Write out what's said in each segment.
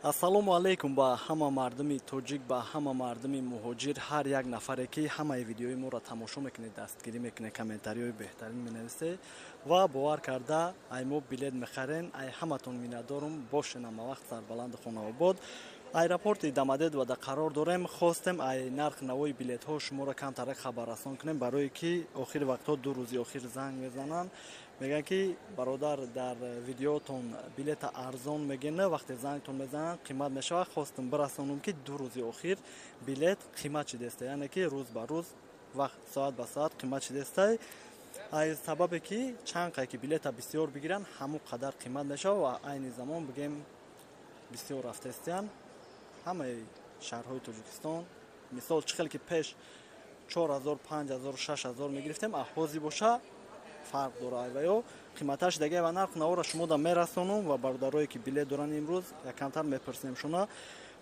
Ассалому алайкум ба ҳама мардуми тоҷик, ба ҳама мардуми муҳоҷир, ҳар як нафаре, ки ҳамаи видеои моро тамошо мекунед, дастгирӣ мекунед, комментариҳои беҳтарин менависед ва бовар карда ай мо билет мехарен. Ай ҳаматон миннатдорум. Бошен ҳама вақт сарбаланду хонаобод. Аэропорти Домодедово қарор дорем. Хостем ай нарх навои билетҳо шуморо камтарак хабаррасон кунем, барое ки охири вақтҳо, 2 рӯзи охир занг мезананд, мегӯянд, ки бародар, дар видеотон билета арзон мегӯен, вақте зангтон мезананд, қимат мешавад. Хостем бирасонем, ки 2 рӯзи охир билет қимат шидеста, яъне ки рӯз ба рӯз, вақт соат ба соат қимат шидеста. Аз сабабе ки чанд қай ки билета бисёр бигиранд, ҳамон қадар қимат мешавад ва айни замон, бигем, бисёр рафтаистиянд ҳамаи шаҳрҳои Тоҷикистон. Мисол, чӣ хел ки пеш 4000, 5000, 6000 мегирифтем, ҳозир боша фарқ дора ва ё қиматаш дига. Ва нарх навора шумо да мерасонум ва бародарое, ки билет доранд, имрӯз якамтар мепурсем шуна.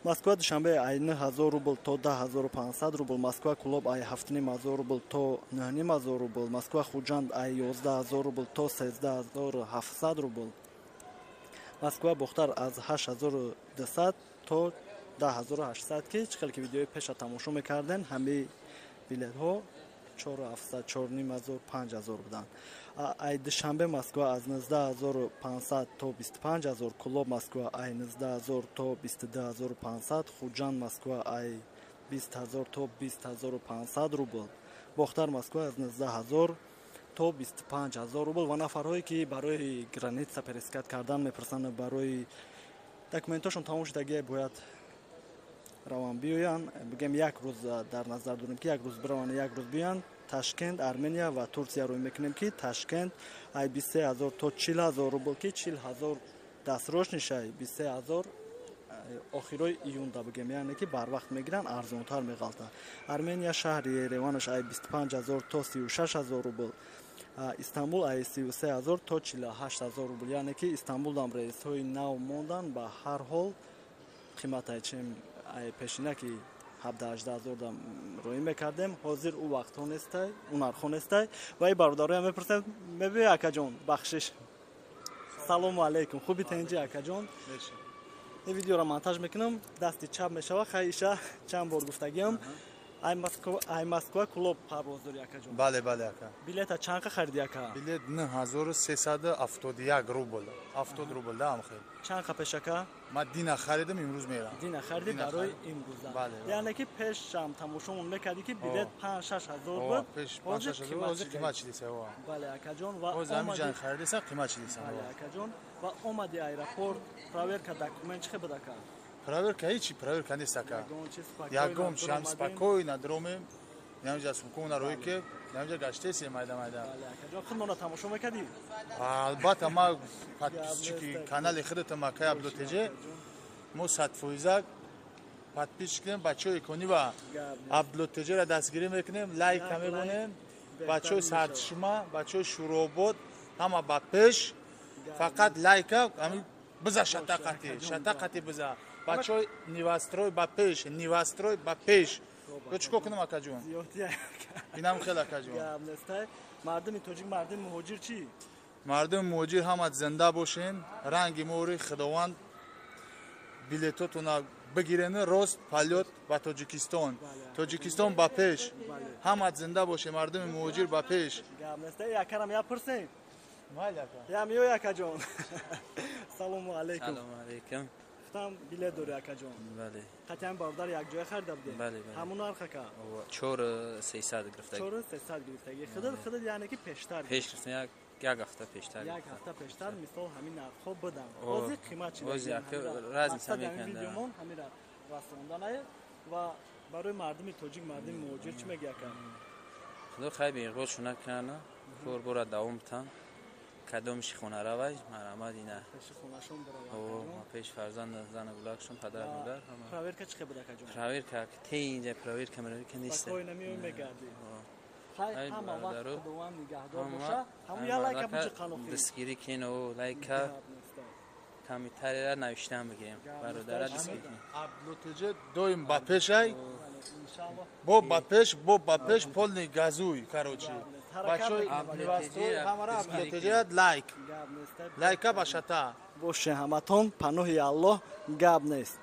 Москва Душанбе ай 9000 рубл то 10 500 рубл, Москва Кулоб ай 7500 рубл то 9500 рубл, Москва Хуҷанд ай 11 000 рубл то 13 700 рубл, Москва Бохтар аз 8200 то 10 800, ки чӣ хел ки видеои пеша тамошо мекардем, ҳамаи билетҳо 4700, 4500, 5000 буданд. Ай Душанбе Москва аз 19 500 то 25 000, Кулоб Москва ай 19 000 то 22 500, Хуҷанд Москва ай 20 000 то 20 500 рубл, Бохтар Москва аз 19 000 то 25 000 рубл. Ва нафарҳое, ки барои граница пересекать кардан мепурсанд, барои документошон тамом шудагие, бояд раван биёянд. Бигем, як рӯз дар назар дорем, ки як рӯз бираванд, як рӯз биёянд. Ташкент, Армения ва Турсия рӯй мекунем, ки Ташкент ай 23 000 то 40 000 рубл, ки 40 000 дастрочный шай, 23 000 охирои июнда, бигем, яъне ки барвақт мегиранд, арзонтар меғалта. Армения, шаҳри Ереванаш ай 25 000 то 36 000 рубл, Истанбул ай 33 000 то 48 000 рубл, яъне ки Истанбулам рейсҳои нав мондан, ба ҳар ҳол қиматай чем пешина, ки 17-18 ҳазор да роӣ мекардем, ҳозир ӯ вақтҳо нестай, ӯ нархҳо нестай. Ва и бародароям мепурсем. Мебиёй, акаҷон, бахшиш. Салому алайкум, хуби, тенҷи, акаҷон? Ин видеоро монтаж мекунам, дасти чап мешава. Хай, иша чанд бор гуфтагиам. Ай Москва Кулоб парвоз дори, акаҷон? Бале, ака. Билета чанд хариди, ака? Билет 9371 рубл, 70 рубл да, амхел. Чанд қа пеш, ака? Ма дина харидам, имрӯз мерам. Дина хариди, барои имрӯза, яъне ки пешам тамошомон мекардӣ, ки билет 5-6 ҳазор буд. Пеш 5-6 ҳазор, ҳозир қимат шидиса. Бале, акаҷон. Ва ҳозир ҳамиҷан харидиса, қимат шидиса. Бале, акаҷон. Ва омади аэропорт, проверка документ чӣ хел буд, ака? Проверка ҳечи, проверка нест, ака, ягон чи, ҳам спокойно дромем, ҳамҷа сумкона рӯй ки ҳамҷа гаштесем майда майда. Худмона тамошо мекардӣ? Албатта, ма подписчики канали худатам, акай Абдултеҷе, мо 100% подписчик кунем. Бачаҳои иконӣ ва Абдултеҷера дастгирӣ мекунем, лайка мебонем. Бачаҳои Сарчишма, бачаҳои Шӯробод, ҳама ба пеш, фақат лайка биза, шатақати шатақати биза. Бачаҳои Нивастрой ба пеш, Нивастрой ба пеш. Ё чӣ кор кунам, акаҷон? Инам хел, акаҷон. Мардуми тоҷик, мардуми муҳоҷир чӣ? Мардуми муҳоҷир, ҳама зинда бошен, ранги мори Худованд билетотона бигирен, рост полёт ба Тоҷикистон, Тоҷикистон ба пеш, ҳама зинда боше, мардуми муҳоҷир ба пеш. Якарам я пурсем, я миёй, акаҷон. Салому алайкум. Салому алайкум. Гуфтам, билет дори, акаҷон? Бале. Қатъиан бародар якҷоя харида будем? Бале. Ҳамун нарх, ака? 4300 гирифтагӣ. 4300 гирифтагӣ. Худат, яъне ки пештар? Пеш гирифтам, як ҳафта пештар. Як ҳафта пештар, мисол, ҳамин нархҳо буданд, ҳозир қимат шида. Ҳозир, ака, разница мекунад. Видеомон ҳамира расонданае. Ва барои мардуми тоҷик, мардуми муҳоҷир чӣ мегӯи, ака? Худо хайр беиқбол шуна кунана, кор бора давом битан, кадомши хона равай, марҳамат ина. Пеши хонашон бираванд. Пеш фарзанд, зану гулакшон, падар, модар. Проверка чӣ хел буд, акаҷон? Проверка те инҷа проверка меравика нест. Спокойно меои, мегардӣ. Хай, ҳама вақт Худованд нигаҳдор боша. Ҳамун я лайка буҷи қанохи. Дастгирӣ кино, лайка, комментарияра навиштан бигирем, бародара дастгирӣ кунем. Абдултеҷе доим ба пешай, бо ба пеш, бо ба пеш, полный газуй, короче. Бачаҳои ҳамара Абдултеҷеят лайк, лайка ба шата. Боше ҳаматон, паноҳи Аллоҳ, гап нест.